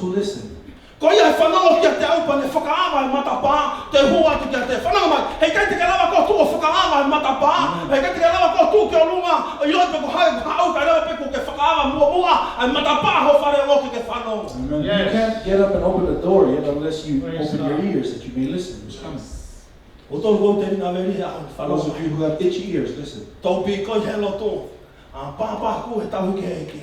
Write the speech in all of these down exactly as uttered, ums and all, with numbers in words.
to listen. Ko ia ʻe fanongo kiate au pea ne fakaava e matapā, te u hū atu kiate ia. Fanongo mai, heʻikai te ke lava koe ʻo tuʻu ʻo fakaava e matapā, heʻikai te ke lava koe ʻo tuʻu ki ʻolunga ʻo ʻiloʻi pe ko hai, haʻu kae lava pē kuo ke fakaava muʻomuʻa ʻa e matapā ho fale ʻo ke ke fanongo. Amen. You can't get up and open the door yet unless you open your ears that you may listen who's coming. ʻOku tau ʻoku telinga veli he ʻaho ni, fanongo mai. Those of you who have itchy ears, listen. Tau pīkoi he lotu, ʻa pāpā ku he tau hiki he hiki.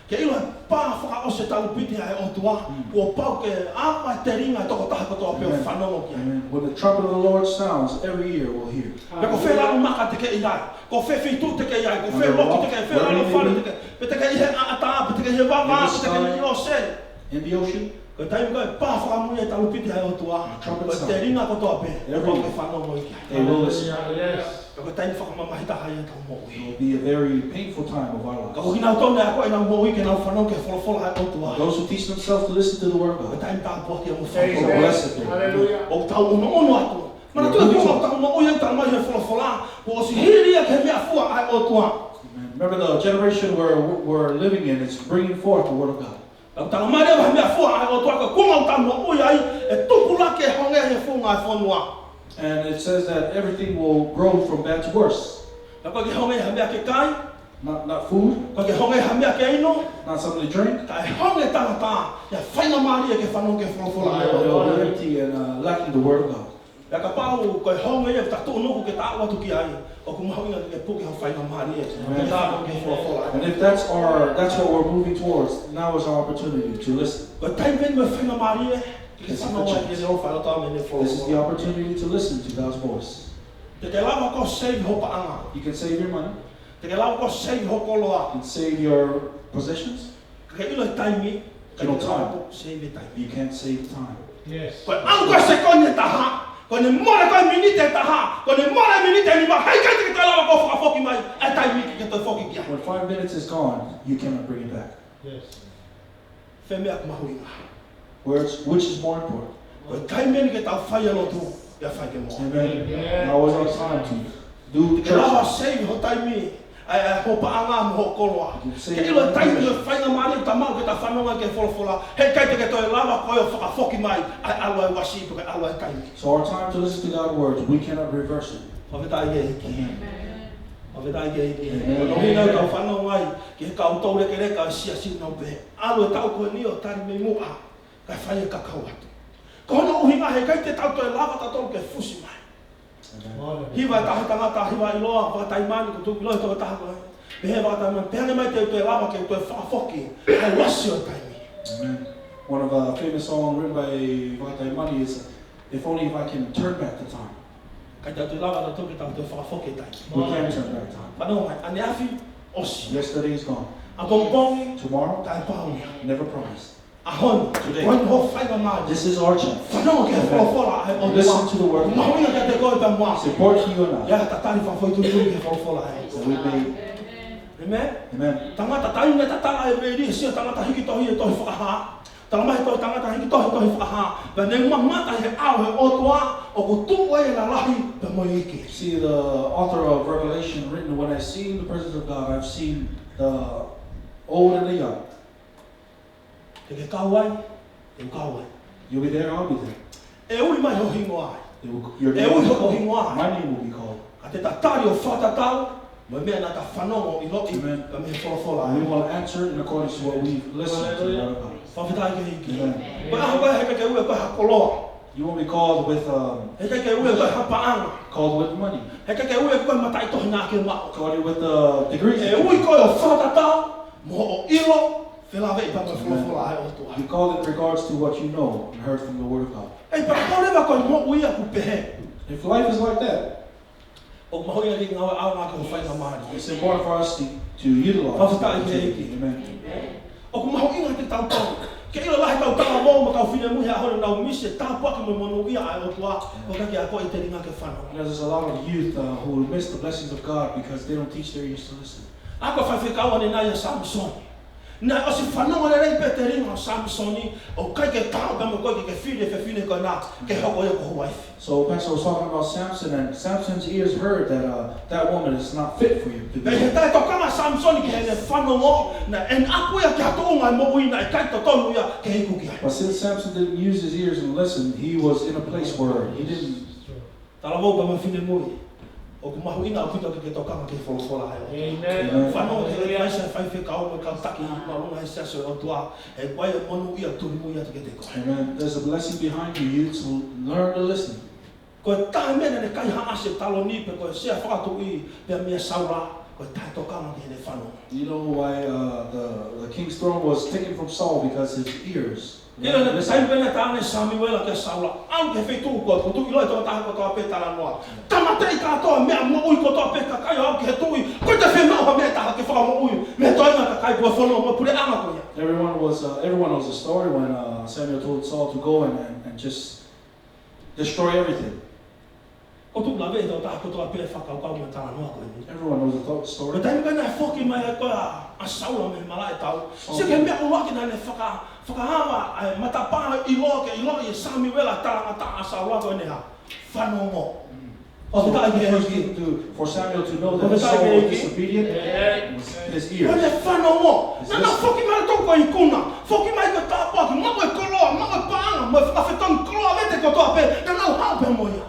Ke ʻilo e pā fakaʻosi e talupite ʻa e ʻOtua, kuo pau ke ʻave e telinga ʻa e tokotaha kotoa pē ʻo fanongo ki ai. Amen. When the trumpet of the Lord sounds, every ear will hear. Pe ko fē lalo maka te ke ʻi ai, ko fē feituʻu te ke ʻi ai, ko fē lotu te ke, fē lalo fale te ke, pe te ke ʻi he ʻaʻatā, pe te ke ʻi he vavā, pe te ke ʻi ʻōseni. In the ocean. Ko e taimi ko ē pā fakamui e talupite ʻa e ʻOtua, ko e telinga kotoa pē ʻoku pau ke fanongo ki ai. They will listen. Yes. Ka ko e taimi fakamamahi taha ia ʻetau moʻui. It will be a very painful time of our lives. Ka ko kinautolu ʻoku ʻikai ke nau moʻui ke nau fanongo ki he folofola ʻa e ʻOtua, those who teach themselves to listen to the word of God, ko e taimi tāpuaki ia mo fai. It's a blessed day. Hallelujah. ʻOku tau ʻunuʻunu atu. Manatuʻi e kuonga ʻoku tau moʻui ai, talamai ʻe he folofola, kuo ʻosi hili ia ki he meʻafua ʻa e ʻOtua. Amen. Remember the generation we're, we're living in, it's bringing forth the word of God. Ka ʻoku talamai leva ʻe he meʻafua ʻa e ʻOtua ko e kuonga ʻoku tau moʻui ai, ʻe tupulaki e honge he funga ʻo e fonua. And it says that everything will grow from bad to worse. Ka ʻoku ʻikai ke honge ha meʻa ke kai. Not, not food. ʻOku ʻikai ke honge ha meʻa ke inu. Not something to drink. Kae honge e tangata ia ʻi he faingamālie ke fanongo ki he folofola ʻa e ʻOtua. They'll be empty and, uh, lacking the word of God. Pea kapau ko e honge ia ʻoku ta tuʻunuku ke ta aʻu atu ki ai, ʻoku mahuʻinga ke puke ho faingamālie. Amen. Ke ta aʻu ki he folofola. And if that's our, that's what we're moving towards, now is our opportunity to listen. Ko e taimi eni mo e faingamālie ke fanongo ai ki he ʻofa ʻa e ʻOtua mo ʻene folofola. This is the opportunity to listen to God's voice. Te ke lava koe ʻo save ho paʻanga. You can save your money. Te ke lava koe ʻo save ho koloa. You can save your possessions. Ka ke ʻilo e taimi, ka ke lava koe ʻo save e taimi. You can't save time. Yes. Ko e ʻalu ko ē sekoni ʻe taha, ko ʻene mole ko ē miniti ʻe taha, ko ʻene mole miniti ʻe nima, heʻikai te ke toe lava koe ʻo fakafoki mai e taimi ke ke toe foki ki ai. When five minutes is gone, you cannot bring it back. Yes. Fē meʻa ʻoku mahuʻinga? Which, which is more important? Ko e taimi eni ke tau fai e lotu, pea fai ke moʻui. Amen. Now is our time to do church. Ke lava save ho taimi, ʻa e, ʻa e ho paʻanga mo ho koloa. Ke ʻilo e taimi mo e faingamālie ʻoku ta maʻu ke ta fanongo ai ki he folofola. Heʻikai te ke toe lava koe ʻo fakafoki mai ʻa e ʻalu ʻa e uasi pe ko e ʻalu ʻa e taimi. So our time to listen to God's words, we cannot reverse it. Fakafetaʻi ki he ʻEiki. Amen. Fakafetaʻi ki he ʻEiki. Amen. Ko hono ʻuhinga ʻoku tau fanongo ai ki he kau toulekeleka ʻo e siasi ʻoku nau pehē, ʻalu e taʻu ko eni ʻo tali mei muʻa, kae fai e kakau atu. Ko hono ʻuhinga heʻikai te tau toe lava tautolu ke fusi mai. Amen. Hiva e taha tangata, hiva ʻiloa, vakataimani, ko tuku ʻiloa e tokotaha ko ē. Pehē vakataimani, pehē ange mai te u toe lava ke u toe fakafoki ʻa e uasi ʻo e taimi. Amen. One of the famous songs written by Vakataimani is, "If only if I can turn back the time." ʻIkai te tau lava tautolu ke tau toe fakafoki e taimi. We can't turn back time. Fanongo mai, ʻaneafi ʻosi. Yesterday is gone. ʻApongipongi, tomorrow, taʻepau ia. Never promise. ʻAho ni, today, ko eni ho faingamālie. This is our chance. Fanongo ki he folofola ʻa e ʻOtua. Listen to the word. Mahuʻinga kiate koe pea mo au. It's important to you and I. Ke ta tali fakafoʻituitui ki he folofola ʻa e ʻOtua. That we may. Amen. Amen. Tangata taimi naʻe tatala ʻe Veli, sio, tangata hiki tohi ʻi he tohi Fakahā. Talamai ʻe he tohi, tangata hiki tohi, tohi Fakahā, pea ne u mamata he ʻao ʻo e ʻOtua, ʻoku tuʻu ai e lalahi pea mo e iiki. See, the author of Revelation written, "When I see in the presence of God, I've seen the old and the young." Te ke kau ai, te u kau ai. You'll be there, I'll be there. ʻE ui mai ho hingoa ai. They will, your name will be called. ʻE ui hoku hingoa ai. My name will be called. Ka te ta tali ʻo fakatatau mo e meʻa naʻa ta fanongo ʻiloʻi, amen, pea mei he folofola. And we will answer in accordance to what we've listened to the word of God. Fakafetaʻi ki he ʻEiki. Amen. Ko e ʻaho ko ē heʻikai ke ui koe ha koloa. You won't be called with, um, heʻikai ke ui koe ha paʻanga. Called with money. Heʻikai ke ui koe mataʻitohi naʻa ke maʻu. Called you with the degrees that you have. ʻE ui koe ʻo fakatatau mo hoʻo ʻilo, felāveʻi pea mo e folofola ʻa e ʻOtua. Amen. Be called in regards to what you know and heard from the word of God. ʻE, pea kapau leva ko e moʻui ʻoku pehē. If life is like that, ʻoku mahuʻinga ke ngāue ʻaonga ki ho faingamālie. It's important for us to, to utilize the opportunity. Fakafetaʻi ki he ʻEiki. Amen. ʻOku mahuʻinga kiate kitautolu ke ʻilo lahi e kau talavou mo e kau finemui he ʻaho ni ʻoku nau misi e tāpuaki mo e monūʻia ʻa e ʻOtua, ʻoku ʻikai ke akoʻi e telinga ke fanongo. Because there's a lot of youth, uh, who miss the blessings of God because they don't teach their ears to listen. Ako e faifekau ʻanenai ʻa Samisoni. Naʻe ʻosi fanongo lelei pē telinga ʻo Samisoni, ʻoku ʻikai ke taau pē mo koe ke ke fili e fefine ko ena ke hoko ia ko ho uaifi. So Pastor was talking about Samson, and Samson's ears heard that uh, that woman is not fit for you to be. Pea ʻi he taʻetokanga ʻa Samisoni ki heʻene fanongo, naʻe ʻalu ia ki ha tuʻunga ʻo e moʻui naʻe ʻikai totonu ia ke iku ki ai. But since Samson didn't use his ears and listen, he was in a place where he didn't. Talavou pea mo e finemui, ʻoku mahuʻinga ʻaupito ke ke tokanga ki he folofola ʻa e ʻOtua. Amen. Fanongo ki he ʻadvaise ʻa e faifekau mo e kau taki ʻi mālunga he siasi ʻo e ʻOtua, he ʻoku ʻi ai e monūʻia ʻoku tulimui atu kiate koe. Amen. There's a blessing behind you. You need to learn to listen. Ko e taha e meʻa naʻe kaihaʻasi ʻe Taloni pe ko e sea fakatuʻi pea mei a Saula, ko e taʻetokanga ki heʻene fanongo. You know why uh, the, the king's throne was taken from Saul? Because his ears. ʻIlo naʻe sai pē naʻe tala ʻe Samiuela kia Saula, ʻalu ki he feituʻu ko ē, ʻoku ʻiloʻi ʻe he tokotaha kotoa pē talanoa. Tāmateʻi kātoa e meʻa moʻui kotoa pē ʻa e kakai ʻo aʻu ki he tuʻi, ʻoku ʻikai te u fiemaʻu ha meʻa ʻe taha ke fakamoʻui mei he toenga ʻo e kakai pe ko e fonua mo e puleʻanga ko ia. Everyone was uh, everyone knows the story when uh, Samuel told Saul to go and, and, and just destroy everything. ʻOku tuʻu lave ʻe he tokotaha kotoa pē e fakakaukau mo e talanoa ko eni. Everyone knows the thought Ko e story. taimi ko ē naʻe foki mai ai ko ē ʻa Saula mei he malaʻe tau, sio ki he meʻa ʻuluaki naʻa ne faka, fakaava ʻa e matapā ʻo e ʻilo ke ʻiloʻi ʻe Samiuela e talangataʻa ʻa Saula ko ʻene hā? Fanongo. Fakafetaʻi ki he ʻEiki. To, for Samuel to know that Saul was disobedient was his Ko ʻene ears. fanongo. Naʻa nau foki mai ʻo tau ko e ikuna, foki mai ko e tāpuaki, maʻu e koloa, maʻu e paʻanga, maʻu e fakafetongi koloa vete kotoa pē, naʻa nau haʻu pē mo ia.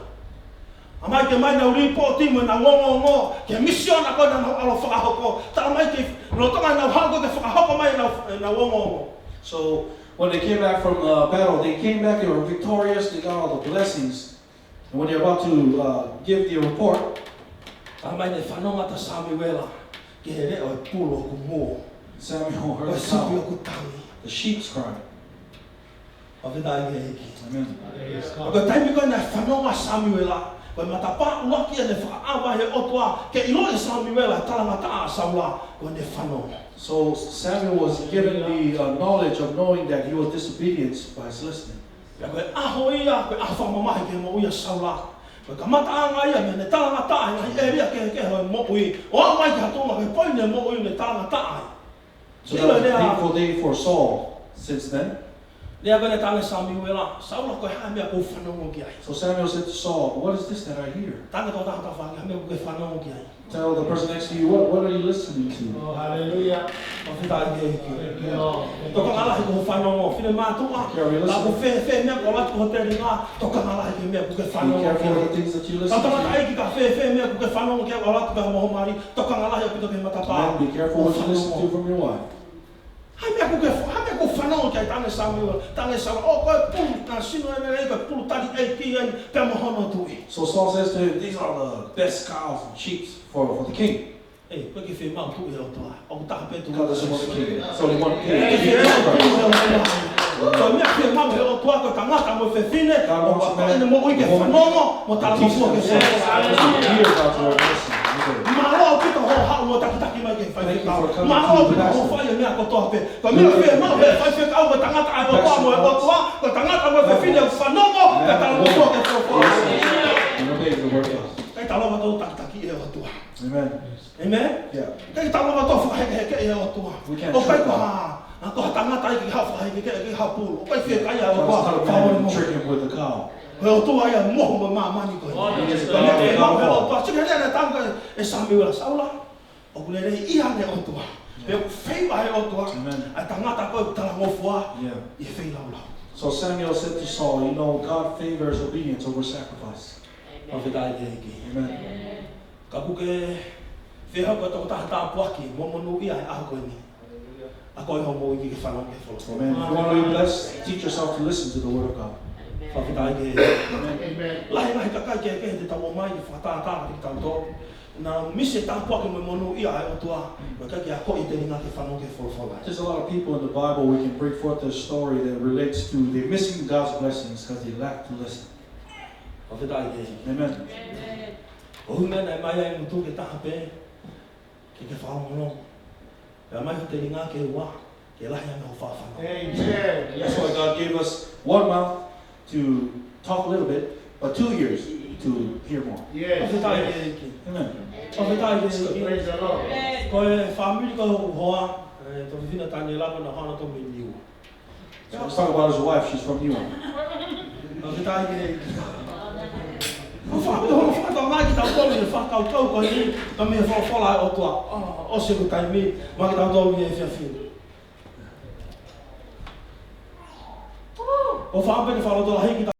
ʻA mai ke mai nau lipooti mo ʻenau ongoongo ki he misiona ko ē naʻa nau ʻalu ʻo fakahoko. Tala mai ke lolotonga ʻenau haʻu ko ē ke fakahoko mai ʻenau, ʻenau ongoongo. So when they came back from the battle, they came back, they were victorious, they got all the blessings. And when they're about to uh, give the report, Tala mai naʻe fanongo atu ʻa Samiuela ki he leʻo ʻo e pulu ʻoku muo. Samuel Ko heard e the sipi sound. ʻoku tangi. The sheep's cry. Fakafetaʻi ki he ʻEiki. Amen. Praise God. Ko e taimi ko ē naʻe fanongo ʻa Samiuela, ko e matapā ʻuluaki ia naʻe fakaava ʻe he ʻOtua ke ʻiloʻi ʻe Samiuela e talangataʻa ʻa Saula, ko ʻene fanongo. So Samuel was given the uh, knowledge of knowing that he was disobedient by his listening. Pea ko e ʻaho ia, ko e ʻaho fakamamahi ki he moʻui ʻa Saula. Ko e kamataʻanga ia mei heʻene talangataʻa ʻi he ngaahi ʻēlia kehekehe ʻo e moʻui, ʻo aʻu mai ki ha tuʻunga ko e poini ʻo e moʻui naʻe talangataʻa ai. So that was a painful day for Saul since then. Lea ko ē naʻe tala ʻe Samiuela, Saula, ko e hā e meʻa ʻoku ke fanongo ki ai? So Samuel said to Saul, "What is this that I hear?" Tala ange ki he tokotaha kotoa, hā e meʻa ʻoku ke fanongo ki ai? Tell the person next to you, "What, what are you listening to?" Oh, hallelujah. Fakafetaʻi ki he ʻEiki. Thank you, Lord. Tokanga lahi ki hoʻo fanongo, finemātuʻa. Here we listen. Ka ʻoku fēfē e meʻa ʻoku ʻalu atu ki ho telinga, tokanga lahi ki he meʻa ʻoku ke Be fanongo ki careful of ai. the things that you Ka listen to. tangataʻeiki, ka fēfē e meʻa ʻoku ke fanongo ki ai ʻoku ʻalu atu ki ho mali, tokanga lahi ʻaupito ki he matapā. Men, be careful what you listen to from your wife. Hā e meʻa ʻoku ke, hā e meʻa ʻoku ke fanongo ki ai? Tala ange ʻe Samiuela, tala ange ʻe Saula, ʻo, ko e pulu, ʻa, sino ʻene lelei, ko e pulu tali ʻeiki eni pea mo hono tuʻi. So Saul says to him, "These are the best cows and sheep for, for the king." ʻE, ʻoku ʻikai ke fiemaʻu tuʻi ʻe he ʻOtua, ʻoku taha pē tuʻi. God doesn't want the king. So he wanted ʻIkai ke king. fiemaʻu tuʻi ʻe he ʻOtua. Ko e meʻa ʻoku fiemaʻu ʻe he ʻOtua ko e tangata mo e fefine, ʻoku ʻikai ke moʻui ke fanongo, mo talangofua ki he folofola. Hear God's word. Listen. Okay. Mālō ʻaupito hoʻo haʻu mo takitaki mai ki he faifekau. Mālō ʻaupito hoʻo fai e meʻa kotoa pē. Ko e meʻa ʻoku fiemaʻu ʻe he faifekau mo e tangata ʻa e ʻOtua mo e ʻOtua, ko e tangata mo e fefine ʻoku fanongo, pea talangofua ki he folofola. And obey the word of God. ʻIkai taʻelava ʻetau takitaki ʻe he ʻOtua. Amen. Amen? Yeah. ʻIkai taʻelava ʻetau fakahekehekeʻi ʻe he ʻOtua. We can't ʻOku ʻikai trick ko God. ha, ha ko ha tangata ia ke haʻu ʻo fakahekehekeʻi, ke haʻu ʻo pulu. ʻOku ʻikai fiekaia ʻe he ʻOtua. God's not a man to trick him with a cow. Ko e ʻOtua ia ʻoku mohu mo e māmani ko eni. He is Ko e God meʻa of ke the mau ʻe he powerful. ʻOtua. Sio ki he lea naʻe tala ange ʻe Samiuela, Saula, ʻoku lelei ʻi he ʻOtua. Pea ʻoku favour ʻe he ʻOtua. Amen. ʻA e tangata ko ē ʻoku talangofua. Yeah. ʻI he feilaulau. So Samuel said to Saul, "You know, God favors obedience over sacrifice." Fakafetaʻi ki he ʻEiki. Amen. Ka ʻoku ke fie hoko ko e tokotaha tāpuaki mo monūʻia he ʻaho ko eni, akoʻi hoʻo moʻui ke ke fanongo ki he folofola. Amen. If you want to be blessed, teach yourself to listen to the word of God. Fakafetaʻi ki he ʻEiki. Amen. Lahi e ngaahi kakai kehekehe te tau ō mai ke fakatātā kiate kitautolu. Naʻa nau misi e tāpuaki mo e monūʻia ʻa e ʻOtua, ʻo ʻikai ke akoʻi e telinga ke fanongo ki he folofola. There's a lot of people in the Bible we can bring forth their story that relates to they missing God's blessings because they lack to listen. Fakafetaʻi ki he ʻEiki. Amen. Ko e ʻuhinga ia naʻe ʻomai ai e ngutu ke taha pē, ke ke fakalongolongo. Pea ʻomai ho telinga ke ua, ke lahi ange hoʻo fakafanongo. Amen. That's why God gave us one mouth to talk a little bit, but two ears to hear more. Yes. Fakafetaʻi ki he Yes. ʻEiki. Amen. Fakafetaʻi ki he ʻEiki. Praise the Lord. Ko e fāmili ko ē hoku hoa, Ē, tuofefine Taniela ko ʻene hanga ʻo toʻo mei Niua. So let's talk about his wife, she's from Niua. ʻOku ʻikai ke. ʻOku fakapapau, ʻoku fakapapau mai kitautolu ʻi he fakakaukau ko eni, ka mei he folofola ʻa e ʻOtua. ʻOsi ʻeku taimi, maʻa kitautolu ʻi he efiafi ni. ʻOku fakapapau ke fakalotolahi kita.